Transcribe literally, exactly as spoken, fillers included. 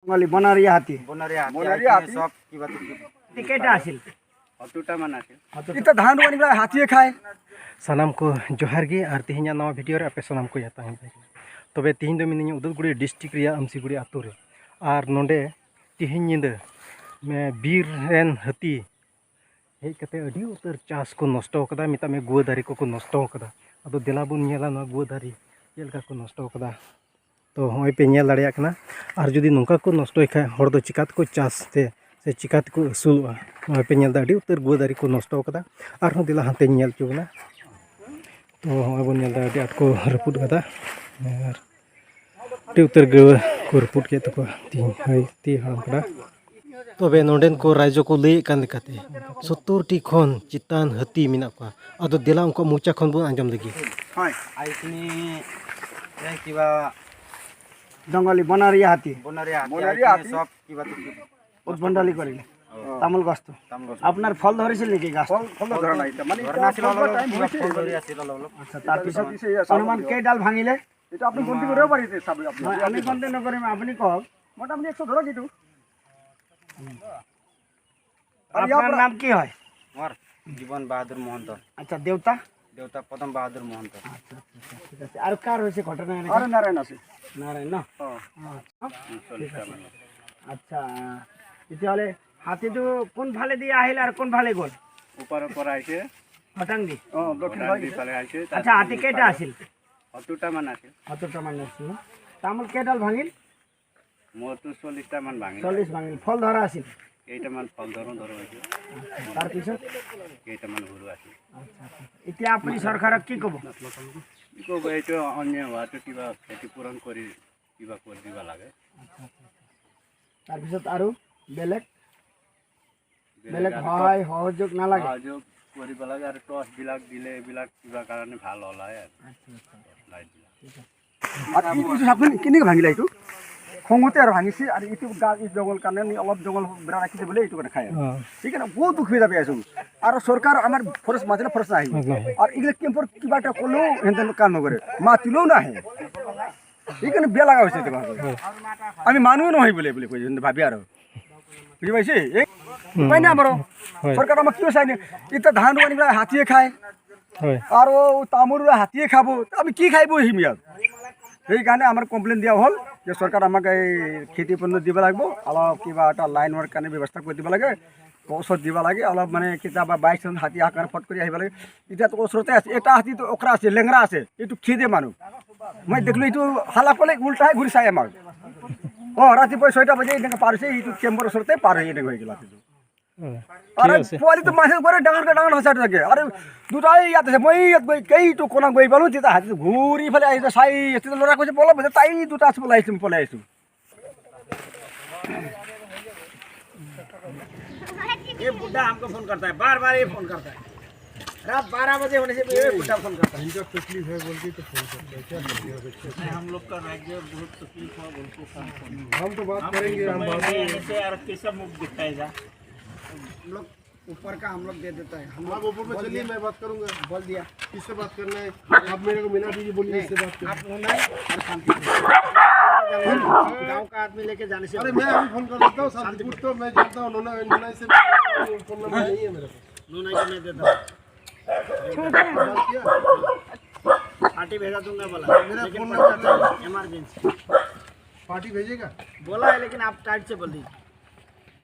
বঙালী, বনৰীয়া হাতী। বনৰীয়া হাতী, বনৰীয়া আইখিনি হাতী। সব কিবা কিবি। টিকেট আছিল। সত্তৰটা মান আছিল। এতিয়া ধান ৰোৱা নিবিলাক হাতীয়ে খায়। ᱥᱟᱱᱟᱢ ᱠᱚ ᱡᱚᱦᱟᱨ ᱜᱮ, ᱟᱨ ᱛᱮᱦᱮᱧᱟᱜ ᱱᱟᱣᱟ ᱵᱷᱤᱰᱤᱭᱳ ᱨᱮ ᱟᱯᱮ ᱥᱟᱱᱟᱢ ᱠᱚ ᱡᱟᱛᱟᱝ ᱮᱫᱟ᱾ ᱛᱚᱵᱮ ᱛᱮᱦᱮᱧ ᱫᱚ ᱢᱤᱱᱟᱹᱧᱟ ᱩᱫᱟᱞᱜᱩᱲᱤ ᱰᱤᱥᱴᱨᱤᱠᱴ ᱨᱮᱭᱟᱜ ᱟᱢᱥᱤᱜᱩᱲᱤ ᱟᱛᱳ ᱨᱮ, ᱟᱨ ᱱᱚᱰᱮ ᱛᱮᱦᱮᱧ ᱧᱤᱫᱟᱹ ᱢᱮ-, ᱵᱤᱨ ᱨᱮᱱ ᱦᱟᱹᱛᱤ ᱦᱮᱡ ᱠᱟᱛᱮ ᱟᱹᱰᱤ ᱩᱛᱟᱹᱨ ᱪᱟᱥ ᱠᱚ ᱱᱚᱥᱴᱚ ᱟᱠᱟᱫᱟ, ᱢᱮᱛᱟᱜ ᱢᱮ ᱜᱩᱣᱟᱹ ᱫᱟᱨᱮ ᱠᱚᱠᱚ ᱱᱚᱥᱴᱚ ᱟᱠᱟᱫᱟ᱾ ᱟᱫᱚ ᱫᱮᱞᱟ ᱵᱚᱱ ᱧᱮᱞᱟ ᱱᱚᱣᱟ ᱜᱩᱣᱟᱹ ᱫᱟᱨᱮ ᱪᱮᱫ ᱞᱮᱠᱟ ᱠᱚ ᱱᱚᱥᱴᱚ ᱟᱠᱟᱫᱟ᱾ ᱛᱚ ᱦᱚᱸᱜᱼᱚᱭ ᱯᱮ ᱧᱮᱞ ᱫᱟᱲᱮᱭᱟᱜ ᱠᱟᱱᱟ, ᱟᱨ ᱡᱩᱫᱤ ᱱᱚᱝᱠᱟ ᱠᱚ ᱱᱚᱥᱴᱚᱭ ᱠᱷᱟᱡ ᱦᱚᱲ ᱫᱚ ᱪᱤᱠᱟ ᱛᱮᱠᱚ ᱪᱟᱥ ᱛᱮ ᱥᱮ ᱪᱤᱠᱟ ᱛᱮᱠᱚ ᱟᱹᱥᱩᱞᱚᱜᱼᱟ? ᱱᱚᱜᱼᱚᱭ ᱯᱮ ᱧᱮᱞ ᱮᱫᱟ ᱟᱹᱰᱤ ᱩᱛᱟᱹᱨ ᱜᱩᱣᱟᱹ ᱫᱟᱨᱮ ᱠᱚ ᱱᱚᱥᱴᱚ ᱟᱠᱟᱫᱟ᱾ ᱟᱨᱦᱚᱸ ᱫᱮᱞᱟ ᱦᱟᱱᱛᱮᱧ ᱧᱮᱞ ᱦᱚᱪᱚ ᱵᱚᱱᱟ᱾ ᱛᱚ ᱦᱚᱸᱜᱼᱚᱭ ᱵᱚᱱ ᱧᱮᱞ ᱮᱫᱟ ᱟᱹᱰᱤ ᱟᱸᱴ ᱠᱚ ᱨᱟᱹᱯᱩᱫ ᱟᱠᱟᱫᱟ, ᱟᱨ ᱟᱹᱰᱤ ᱩᱛᱟᱹᱨ ᱜᱩᱣᱟᱹ ᱠᱚ ᱨᱟᱹᱯᱩᱫ ᱠᱮᱫ ᱛᱟᱠᱚᱣᱟ ᱛᱤᱦᱤᱧ, ᱦᱳᱭ, ᱛᱤ ᱦᱟᱲᱟᱢ ᱠᱟᱰᱟ᱾ ᱛᱚᱵᱮ ᱱᱚᱰᱮᱱ ᱠᱚ ᱨᱟᱭᱡᱚ ᱠᱚ ᱞᱟᱹᱭᱮᱫ ᱠᱟᱱ ᱞᱮᱠᱟᱛᱮ ᱥᱚᱛᱛᱚᱨ ᱴᱤ ᱠᱷᱚᱱ ᱪᱮᱛᱟᱱ ᱦᱟᱹᱛᱤ ᱢᱮᱱᱟᱜ ᱠᱚᱣᱟ᱾ ᱟᱫᱚ ᱫᱮᱞᱟ ᱩᱱᱠᱩᱣᱟᱜ ᱢᱚᱪᱟ ᱠᱷᱚᱱ ᱵᱚᱱ ᱟᱸᱡᱚᱢ ᱞᱮᱜᱮ᱾ ᱦᱳᱭ᱾ ᱟᱭᱠᱱᱤ ᱨᱮ ᱠᱤᱵᱟ ᱵᱮᱝᱜᱚᱞᱤ ᱵᱚᱱᱟᱨᱤᱭᱟ ᱦᱟᱹᱛᱤ᱾ বনৰীয়া হাতী। বনৰীয়া হাতী। সব কিবা কিবি। উদ্ভণ্ডালি কৰিলে। অ। তামোল গছটো। তামোল গছ। আপোনাৰ ফল ধৰিছিল নেকি গাছ? ফল, ফল ধৰা নাই এতিয়া। মানে ধৰা এতিয়া নাছিল, ফল অলপ ধৰা অলপ টাইম কিবা হৈছে। ফল ধৰি আছিল অলপ অলপ। আচ্ছা, তাৰপিছত পিছে ইয়াত অনুমান কেইডাল ভাঙিলে? এইটো আপুনি গণতি কৰিব পাৰিছে, চাব আপুনি। হয়, আমি গণতি নকৰিম, আপুনি কওক। মোটামুটি একশ ধৰক এইটো। আৰু ইয়াৰ আপোনাৰ পৰা নাম কি হয়? মোৰ জীৱন বাহাদুৰ মহন্ত। আচ্ছা, দেউতা? দেউতা পদম বাহাদুৰ মহন্ত। আচ্ছা, আচ্ছা, আচ্ছা, ঠিক আছে। আৰু কাৰ হৈছে ঘটনা এনেকে? আৰু নাৰায়ণ আছে। নাৰায়ণ ন? অ। অ, আচ্ছা। ঠিক আছে। আচ্ছা, তেতিয়াহ'লে হাতীটো কোনফালেদি আহিল আৰু কোনফালে গ'ল? ওপৰৰ পৰা আহিছে। ফটাং দি? অ, দক্ষিণ ফালে আহিছে। আচ্ছা, হাতী কেইটা আছিল? সত্তৰটা মান আছিল। সত্তৰটা মান আছিল ন? তামোল কেইডাল ভাঙিল? মোৰতো চল্লিছটা মান ভাঙিল। চল্লিছ ভাঙিল। ফল ধৰা আছিল? কেইটামান ফল ধৰো ধৰো হৈছে। তাৰপিছত? কেইটামান সৰু আছিল। আচ্ছা, আচ্ছা। এতিয়া আপুনি চৰকাৰক কি ক'ব? কি ক'ব, এইটো অন্যায় হোৱাটো কিবা ক্ষতিপূৰণ কৰি কিবা কৰি দিব লাগে। আচ্ছা, আচ্ছা, আচ্ছা। তাৰপিছত আৰু বেলেগ? বেলেগ বেলেগ আৰু সহায় সহযোগ নালাগে? সহযোগ কৰিব লাগে আৰু টৰ্চ বিলাক দিলে এইবিলাক কিবা কাৰণে ভাল হ'ল হয় আৰু। আচ্ছা, আচ্ছা। লাইট বিলাক। ঠিক আছে। আৰু এইটো চাওকচোন, কেনেকৈ ভাঙিলে এইটো? খঙতে আৰু ভাঙিছে আৰু এইটো গা-, এই জংঘল কাৰণে আমি অলপ জংঘল বেৰা ৰাখিছে বুলি এইটো কাৰণে খায় আৰু। অ। সেইকাৰণে বহুত দুখ হৈ যাবে আছো। আৰু চৰকাৰ আমাৰ ফৰেষ্ট মাতিলে ফৰেষ্ট নাহিব। নাহে। আৰু এইবিলাক কেম্পৰ কিবা এটা ক'লেও সিহঁতে কাম নকৰে, মাতিলেও নাহে। এইকাৰণে বেয়া লগা হৈছে এইটো কথা। আমি মানুহ নহয় বুলি বুলি কৈ ভাবি আৰু। বুজি পাইছে? এই উপায় নাই আমাৰো। হয়। চৰকাৰে আমাক কিয় চাই নিয়ে? এতিয়া ধান ৰোৱা নিবিলাক হাতীয়ে খায়। হয়। আৰু তামোল ৰোৱা হাতীয়ে খাব। আমি কি খাই বহিম ইয়াত? সেইকাৰণে আমাৰ কমপ্লেইন দিয়া হ'ল যে চৰকাৰ আমাক এই খেতি পণ্য দিব লাগিব, অলপ কিবা এটা লাইনৰ কাৰণে ব্যৱস্থা কৰি দিব লাগে, ঔষধ দিব লাগে, অলপ মানে কেতিয়াবা বাই চান্স হাতী অহাৰ কাৰণে ফট কৰি আহিব লাগে। এতিয়াতো ওচৰতে আছে, এটা হাতীতো অকৰা আছে, লেংৰা আছে, এইটো খেদে মানুহ। মই দেখিলো এইটো হালা ক'লে উল্টাই ঘূৰি চাই আমাক। অ, ৰাতিপুৱা ছয়টা বজাত এনেকে পাৰ হৈছে, এইটো কেম্পৰ ওচৰতে পাৰ হৈ এনেকে হৈ গ'ল হাতীটো। অ, আৰু ঠিক আছে। পোৱালিটো মাছে কৰে ডাঙৰকৈ ডাঙৰ সঁচাটো থাকে। আৰু দুটাই ইয়াত আছে, মই ইয়াত গৈ এইটো কোনা গৈ পালো, তেতিয়া হাতীটো ঘূৰি ফালে আহিছে, চাই আছে, ল'ৰা কৈছে পলাব, তাই দুটা আছে, পলাই আহিছো, পলাই আহিছো। ये बुड्ढा हमको फोन करता है, बार बार ये फोन करता है। रात बारह बजे होने से ये बुड्ढा फोन करता है। इनका तकलीफ है बोल के तो फोन करता है, क्या करेंगे अब इसको? नहीं, हम लोग का राज्य बहुत तकलीफ हुआ, उनको कम फोन। हम तो बात हम करेंगे, हम समय बात नहीं आने से यार कैसा मुख दिखाएगा? हम लोग ऊपर का हम लोग दे देता है। हम आप लोग ऊपर पर बोल चलिए, दिया। मैं बात करूंगा। बोल दिया। किससे बात करना है? आप मेरे को मीना दीदी बोलिए, नहीं, इससे बात करना आप है। नूना और शांति से। गांव का आदमी लेके जाने से अरे, मैं अभी फोन कर देता हूँ शांति शांतिपुर को। मैं जानता हूँ नूना, नूना से फोन नंबर नहीं है मेरे पास। नूना को मैं देता हूँ। बात किया? पार्टी भेजा दूंगा बोला, मेरा लेकिन फोन पटना नंबर चाहिए, इमरजेंसी। पार्टी भेजेगा? बोला है, लेकिन आप टाइट से बोल दीजिए।